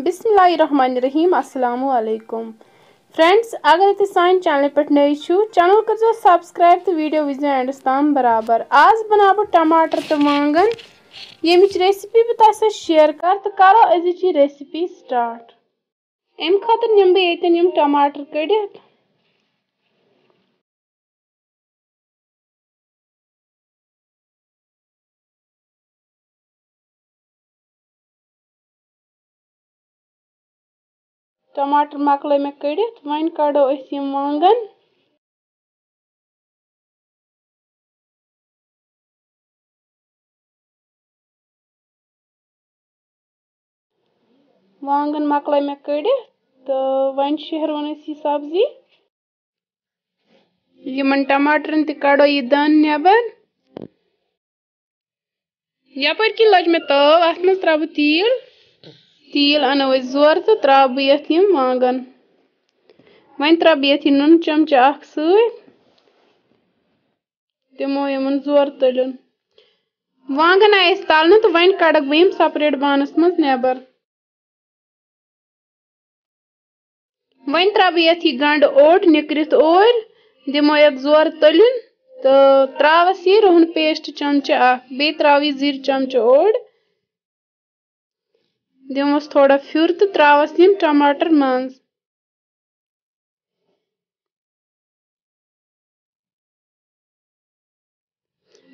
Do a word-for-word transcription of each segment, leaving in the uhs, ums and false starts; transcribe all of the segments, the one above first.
بسم اللہ الرحمن الرحیم۔ السلام علیکم فرینڈز، اگر تُہۍ سانہِ چینلہِ پٮ۪ٹھ نٔوۍ چھِو، چینل کٔرزیٚو سبسکرائب تہٕ ویڈیو وٕچھزیٚو اینڈس تام برابر۔ آز بناوٕ بہٕ ٹماٹر تہٕ وانگن، ییٚمِچ ریسپی بہٕ تۄہہِ سۭتۍ شیئر کرٕ، تہٕ کرو أزِچ یہِ ریسپی سٹارٹ۔ امہِ خٲطرٕ نِمہٕ بہٕ ییٚتٮ۪ن یِم ٹماٹر کٔڑِتھ۔ ٹماٹر مۄکلٲے مےٚ کٔڑِتھ، وۄنۍ کڑو أسۍ یِم وانگن۔ وانگن مۄکلٲے مےٚ کٔڑِتھ تہٕ وۄنۍ شیرون أسۍ یہِ سبزی۔ یِمن ٹماٹرن تہِ کڑو یہِ دَن نٮ۪بر۔ یپٲرۍ کِنۍ لٔج مےٚ تٲو، اتھ منٛز ترٛاوٕ بہٕ تیٖل۔ تیٖل انو أسۍ زورٕ تہٕ ترٛاوٕ بہٕ یتھ یِم وانگن۔ وۄنۍ ترٛاوٕ بہٕ یتھ یہِ نُن چمچہٕ اکھ سۭتۍ۔ دِمو یِمن زورٕ تٔلیُن۔ وانگن آیہِ اَسہِ تَلنہٕ تہٕ وۄنۍ کَڑَکھ بہٕ یِم separate بانَس منٛز نٮ۪بر۔ وۄنۍ ترٛاوٕ بہٕ یَتھ یہِ گنٛڈٕ اوٚٹ نِکرِتھ اوٗرۍ، دِمو یَتھ زورٕ تٔلیُن تہٕ ترٛاوَس یہِ رُہن paste چمچہٕ اَکھ، بیٚیہِ ترٛاوٕ یہِ زِرۍ چمچہٕ اوٚڑ۔ دِموس تھوڑا پھیُر تہٕ ترٛاوَس یِم ٹماٹر منٛز۔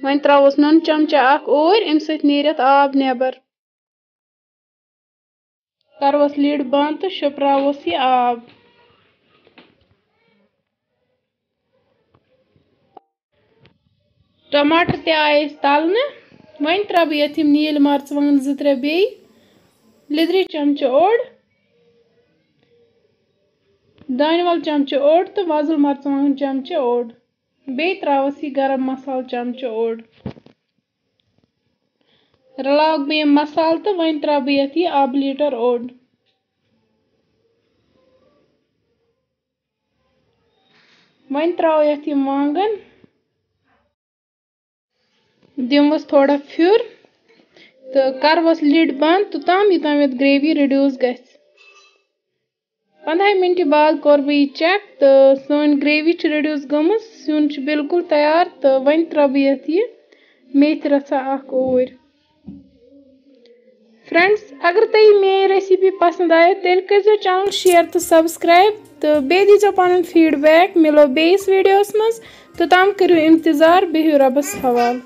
وۄنۍ ترٛاووس نُن چمچہٕ اکھ اوٗرۍ، اَمہِ سۭتۍ نیرِ اَتھ آب نٮ۪بر۔ کروس lid بنٛد تہٕ شۄپراووس یہِ آب۔ ٹماٹر تہِ آے أسۍ تلنہٕ۔ وۄنۍ ترٛاوٕ بہٕ یَتھ یِم نیٖلۍ مرژٕوانٛگن زٕ ترٛےٚ بیٚیہِ، لیٚدرِ چمچہٕ اوٚڑ، دانہِ ول چمچہٕ اوٚڑ تہٕ وۄزُل مرژٕوانٛگن چمچہٕ اوٚڑ۔ بیٚیہِ ترٛاوَس یہِ گرم مسالہٕ چمچہٕ اوٚڑ۔ رلاوَکھ بہٕ یِم مسالہٕ تہٕ وۄنۍ ترٛاوٕ بہٕ یَتھ یہِ آبہٕ لیٖٹر اوٚڑ۔ وۄنۍ ترٛاوو یَتھ یِم وانٛگن۔ دِموس تھوڑا پھیُر تہٕ کروس lid بنٛد توٚتام، یوٚتام یَتھ gravy reduce گژھِ۔ پنٛدہاے مِنٹہِ بعد کوٚر بہٕ یہِ check تہٕ سٲنۍ gravy چھِ reduce گٔمٕژ، سیُن چھُ بالکل تیار تہٕ وۄنۍ ترٛاوٕ بہٕ یَتھ یہِ میتھِ رَژھا اکھ اوٗرۍ۔ فرینڈز، اگر تۄہہِ یہِ میٲنۍ recipe پسند آیہِ، تیٚلہِ کٔرزیٚو channel share تہٕ subscribe تہٕ بیٚیہِ دیٖزیٚو پنُن feedback۔ مِلو بیٚیِس ویڈیوَس منٛز، توٚتام کٔرِو انتظار، بِہِو رۄبَس حوالہٕ۔